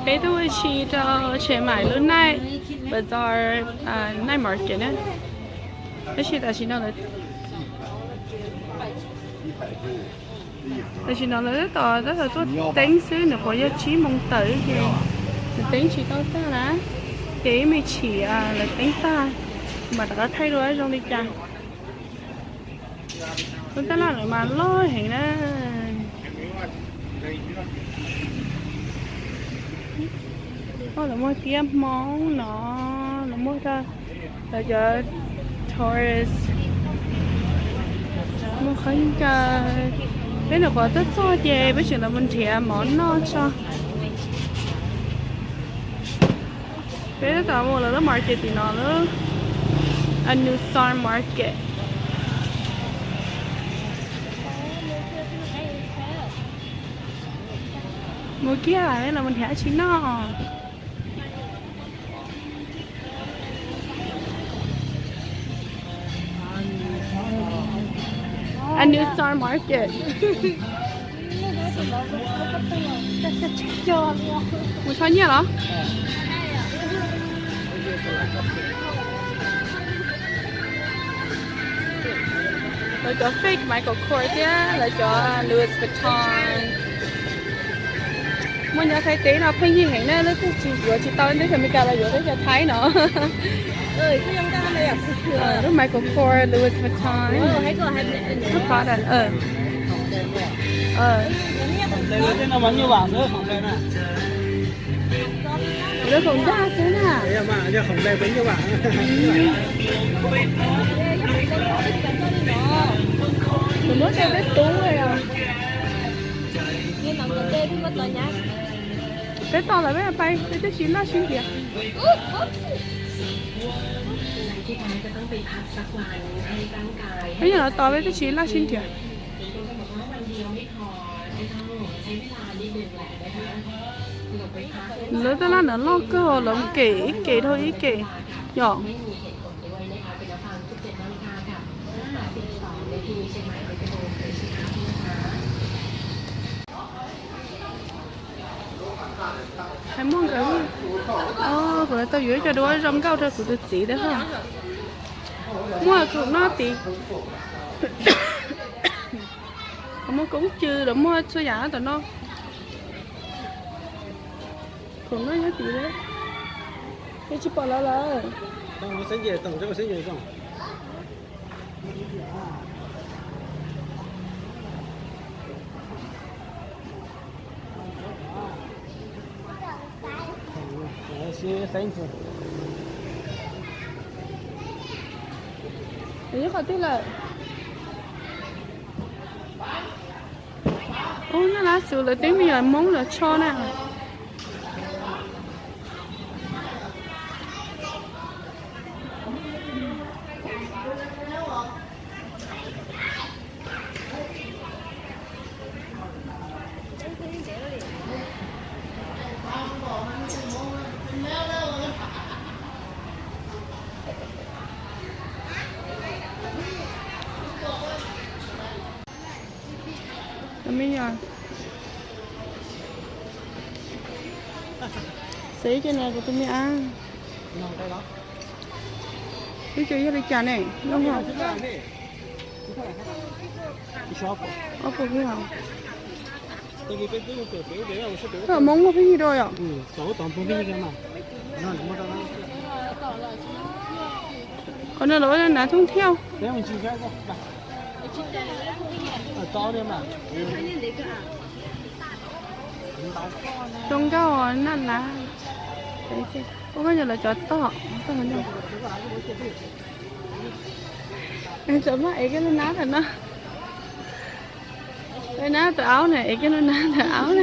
Peb tuaj ua si rau Chiang Mai lub night bazaar, night market na. Tab sis tam sim no lawv, tam sim no lawv tab tom, tab tom tuaj teeb xwb, nws qhuav yog tsib moos tawm ces nws teeb tsis tau tag na. Ces ib me chim lawv teeb tag mam rov qab thaij dua zoo li cas. Lub taj laj no mas loj heev na. Lawv muag tiab Hmoob no, lawv muag, lawv cov tourist muag khaub ncaws. Peb nyuam qhuav tuaj txog ces peb tseem los mus nrhiav mov noj tso. Peb tab tom mus lawv lub market tim no, lub Anusar Market. Mus kiag los mus nrhiav dab tsi noj. Anusar Market. Mus tso nyiaj los? Lawv cov fake Michael Kors thiab lawv cov Louis Vuitton. Muaj nyob Thaib teb no pheej yig heev na, lawv twb tsis yuav tsis tau teb chaws Amelikas los yuav teb chaws Thaib no. Lub Michael Kors, Louis Vuitton, lub Prada. Lub khoom ncaj xwb na. Tus muab tej peb tub os. Peb tos lawv peb pais, peb twb tsis laj sib nrhiav. Peb yog lawv tos peb twb tsis laj sib nrhiav. Lawv taj laj no loj kawg, lawv kem ib kem dhau ib kem yom. Hais muag nkawd, kuv tau yuav ib co duab zoo nkauj rau kuv tus txiv thiab. Muaj khoom noj tid. Muaj koob cw los muaj txhua yam tam no. Khoom noj nyob tid, es tsis pom lawv lawm. Nyob qhov twg lawm? Ub, naj lab xus lawv teeb me nyuam Hmoob los tsho na. Tus me nyuam, xav ib co no kuv tus me ab. Ib co yog li cas ne? Ob puas peb hos? Koj Hmoob muaj pheej yig dua yom? Qhov no lawv ua nav thooj thiauj. Zoo nkauj naj lab. Ua koj nyob lawv cov toj. Txawm maj ev kiag lub nab ntawm no. Lub nab ntawm aub na, ev kiag lub nab ntawm aub na.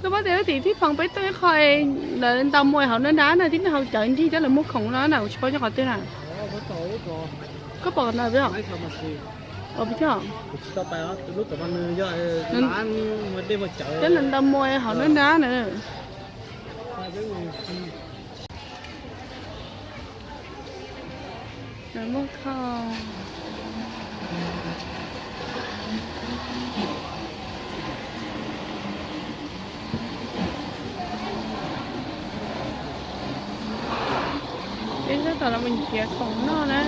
Koj paub tias lub tim Thib Phoom peb tuaj ib qho, lawv ntaus muaj hauv nab nrab na, tib neeg haus cawv nrig thiab lawv muag khoom no na, kuv tsis paub nyob qhov twg na. Koj pom no peb os? Ua peb coj. Thiab lawv ntaus muaj hauv nab nrab na. Lawv muag khoom. Los mus nrhiav khoom noj na.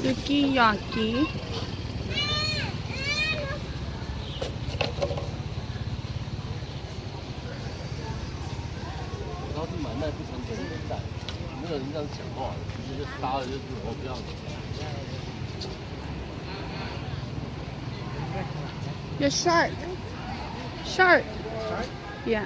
Xwb kib yos kib. Your shark. Shark. Yeah.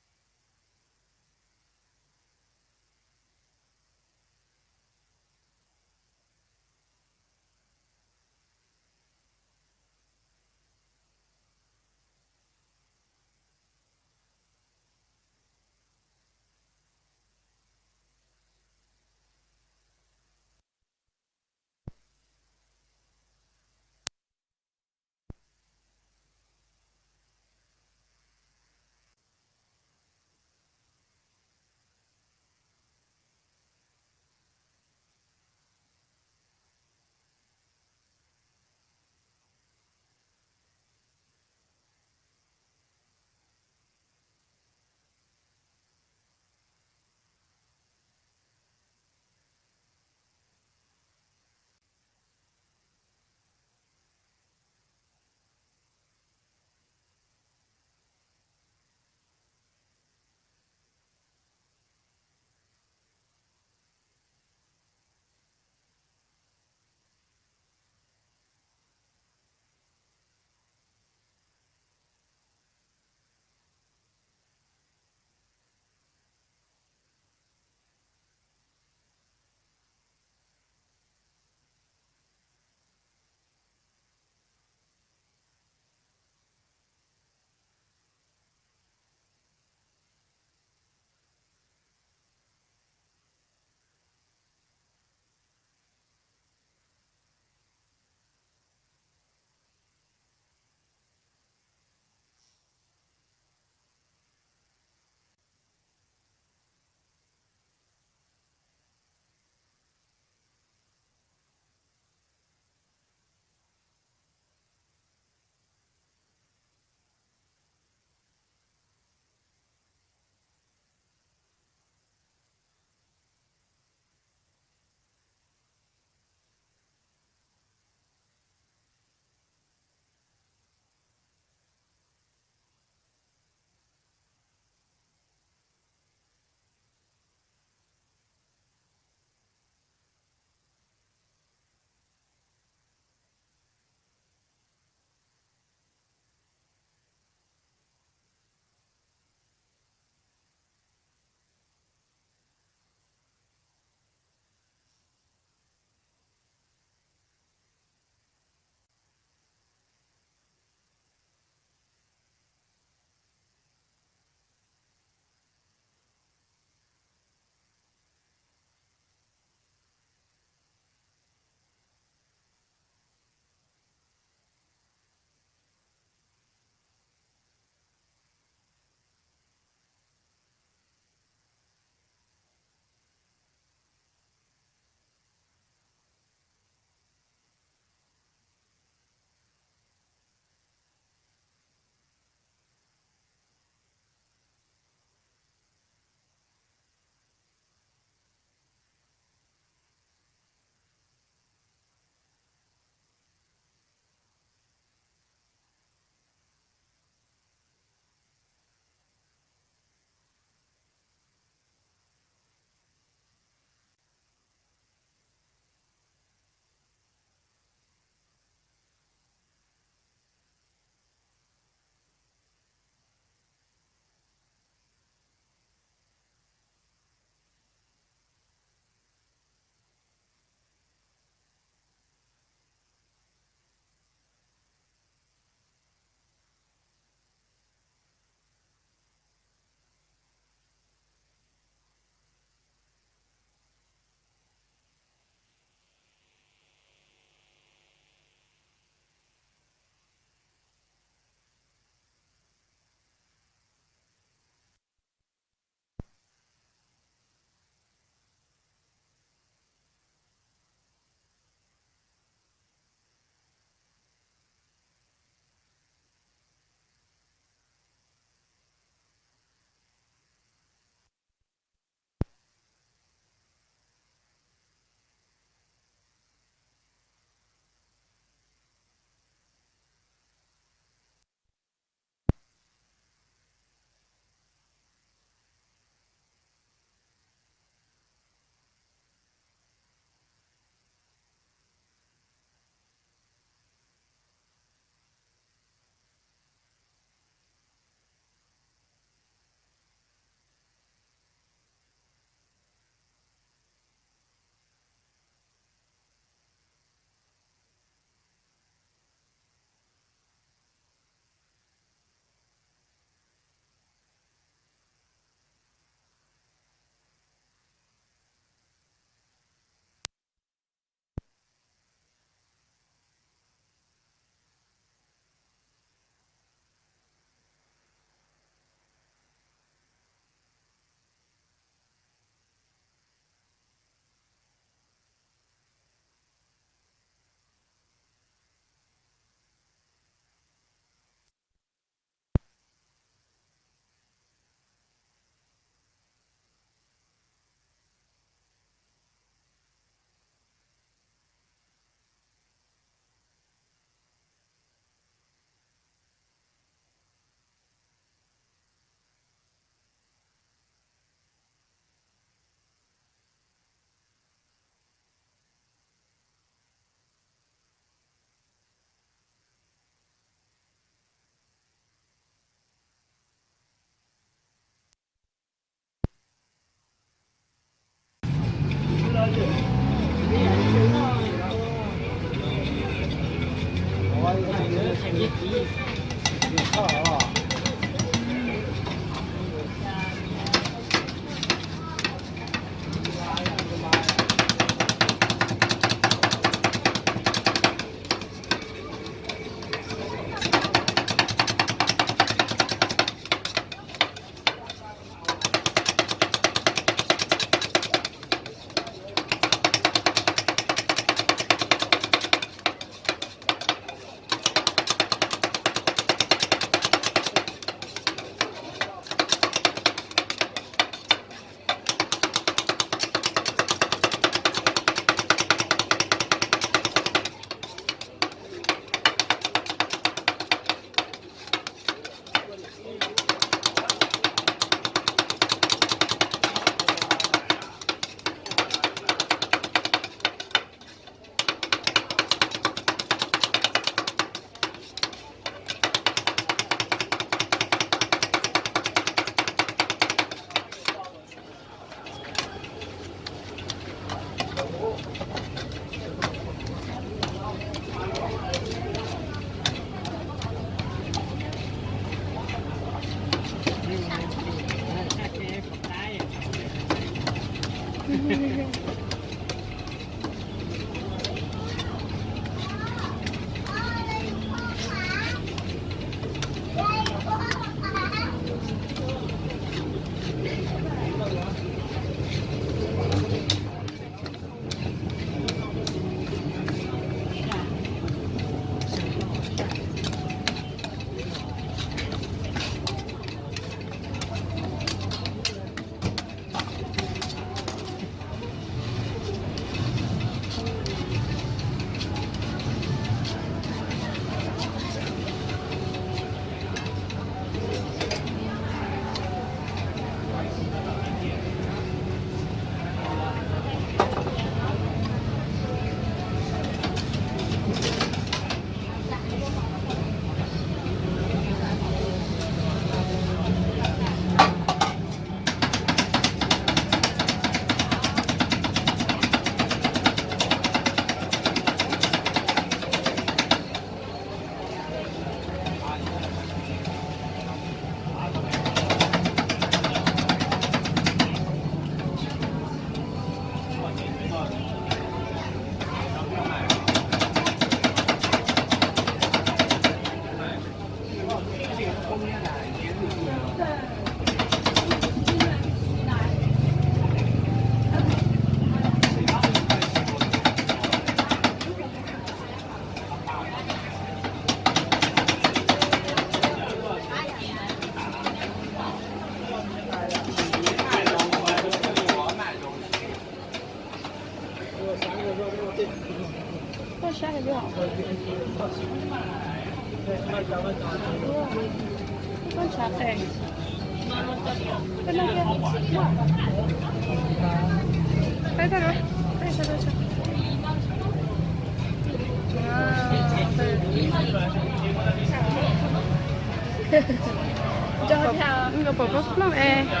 Nkawd pom pab plooj es.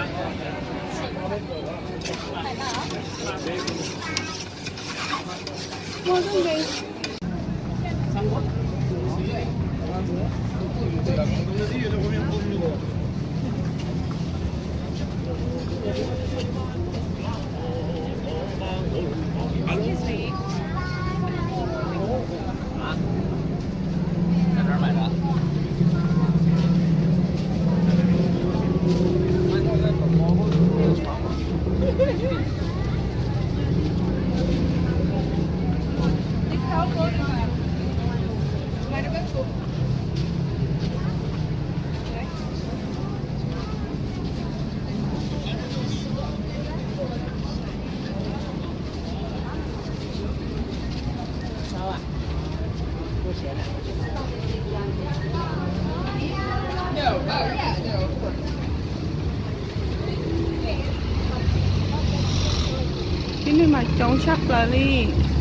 Tib neeg mas coob tshaj plaws li.